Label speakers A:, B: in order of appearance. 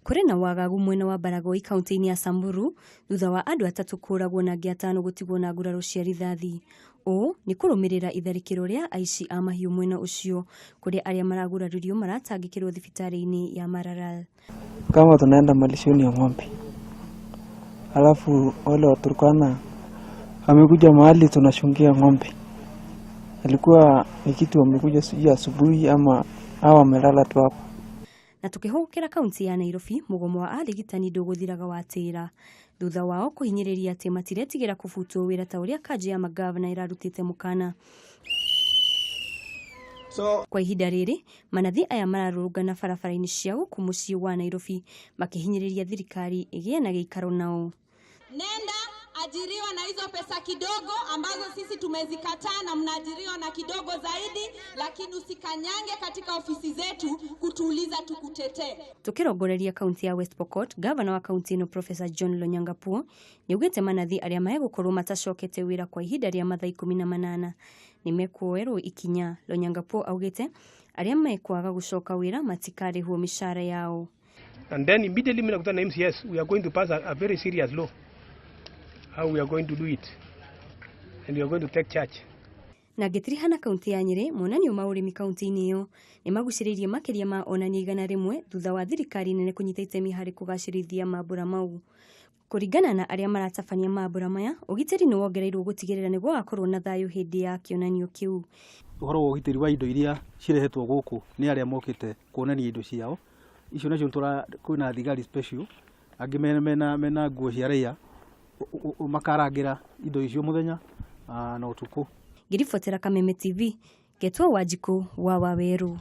A: Kũrĩ na wagagu mwena wa Baragoi kaunti-inĩ ya Samburu thutha wa andũ atatũ kũragwo na angĩ atano gũtigwo na nguraro cia rithathi. Ũũ nĩ kũrũmĩrĩra itharĩkĩro rĩa aici a mahiũ mwena ũcio kũrĩa arĩa maraguraririo maratangĩkĩrwo thibitarĩ-inĩ ya Maralal.
B: Kama tunaenda malishoni ya ng'ombe, alafu wale wa Turkana amekuja mahali tunachungia ng'ombe, alikuwa ni kitu wamekuja sijui asubuhi ama au wamelala tu hapo.
A: Na tukĩhũgũkĩra kaunti ya Nairobi, mũgomo wa arigitani ndũgũthiraga watĩra thutha wao kũhinyĩrĩria atĩ matiretigĩra kũbutwo wĩra ta ũrĩa kanjũ ya magavana ĩrarutĩte mũkana.
C: So
A: Kwa ihinda rĩrĩ, manathi aya mararũrũngana barabara-inĩ cia gũkũ mũciĩ wa Nairobi makĩhinyĩrĩria thirikari ĩgĩe na gĩikaro nao.
D: Nenda ajiriwa na hizo pesa kidogo ambazo sisi tumezikataa na mnaajiriwa na kidogo zaidi, lakini usikanyange katika ofisi zetu kutuuliza tukutetee.
A: Tukirongoreria kaunti ya West Pokot, gavana wa kaunti ĩno Professor John Lonyangapuo nĩaugĩte manathi arĩa megũkorwo matacokete wĩra kwa ihinda rĩa mathaa 18 nĩmekuoerwo ikinya. Lonyangapuo augĩte arĩa mekwaga gũcoka wĩra matikarĩhwo mĩcara yao.
C: And then immediately mimi nakutana na MCS, we are going to pass a very serious law, how we are going to do it, and we are going to take charge.
A: Na ngĩtirihana kaunti ya Nyĩrĩ, monanio ma ũrĩmi kaunti-inĩ ĩyo nĩ magucĩrĩirie makĩria ma onania 100 thutha wa thirikari nene kũnyita itemi harĩ kũgacĩrithia mambũra mau. Kũringana na arĩa maratabania mambũra maya, ũgitĩri nĩ wongereirwo gũtigĩrĩra nĩ gũgakorwo na thayũ hĩndĩ ya kĩonanio kĩu.
E: Ũhoro wa ũgitĩri wa indo iria cirehetwo gũkũ nĩ arĩa mokĩte kuonania indo ciao icio nacio kwĩna thigari special angĩ mena nguo cia raia makarangĩra indo icio mũthenya na ũtukũ.
A: Ngĩribotera Kameme TV, Getwo Wanjikũ wa Wawerũ.